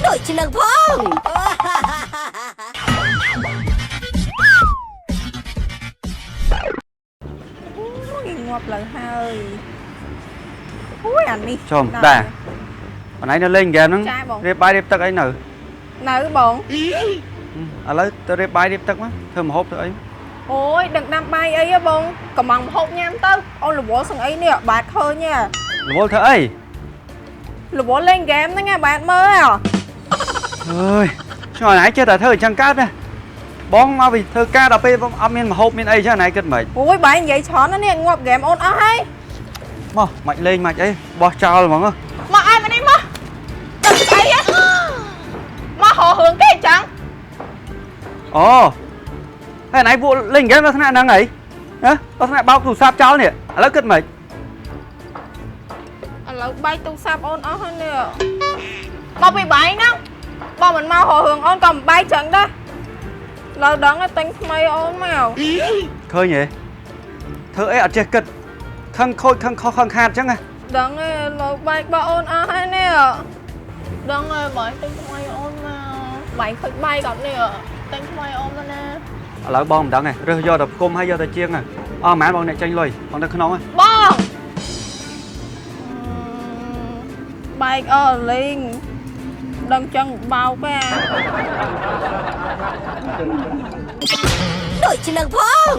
ដូចជានឹងផង អូយងាប់លើហើយអូយអានេះ ចំដែរបងឯងនៅលេងហ្គេមហ្នឹង ចាបង រៀបបាយរៀបទឹកអីនៅ នៅបង ឥឡូវទៅរៀបបាយរៀបទឹកមកធ្វើម្ហូបធ្វើអី អូយដឹងដាំបាយអីហ៎បងកំងម្ហូបញ៉ាំទៅអូនរវល់សឹងអីនេះបាទឃើញហ៎ រវល់ធ្វើអី រវល់លេងហ្គេមហ្នឹងហ៎បាទមើលហ៎ អើយឆ្ងល់ឯងចេះតែធ្វើអញ្ចឹងកើតណាបងមកពីធ្វើការដល់ពេលបងអត់មានម្ហូបមានអីចឹងឯងគិតមិន អូយបាយនិយាយច្រើនណាស់នេះងាប់ហ្គេមអូនអស់ហើយ មកមិនលេងមិនអីបោះចោលហ្មងហ៎ មកអើយមកនេះមកដឹងស្អីហ៎មករករឿងគេអញ្ចឹង អូហើយឯងពួកលេងហ្គេមដល់ថ្នាក់ហ្នឹងអីហ៎ដល់ថ្នាក់បោកទូរស័ព្ទចោលនេះឥឡូវគិតមិន ឥឡូវបាយទូរស័ព្ទអូនអស់ហើយនេះមកពីបាយហ្នឹងបងមិនមករករឿងអូនក៏មិនបាយចឹងដែរឡើយដឹងតែទិញថ្មីអូនមក ឃើញទេធ្វើអីអត់ចេះគិតខឹងខូចខឹងខុសខឹងខាតអញ្ចឹងណា ដឹងឯងលោកបែករបស់អូនអស់ហើយនេះដឹងហើយបងទិញថ្មីអូនមកបែកខូចបែកអត់នេះទិញថ្មីអូនមកណា ឥឡូវបងមិនដឹងទេរើសយកតែផ្គុំហើយយកតែជាងហ៎អស់ហ្មងបងអ្នកចេញលុយបងនៅក្នុងហ៎ បងបែកអស់លីងដឹងចឹងបោកឯង ដូចជានឹងផង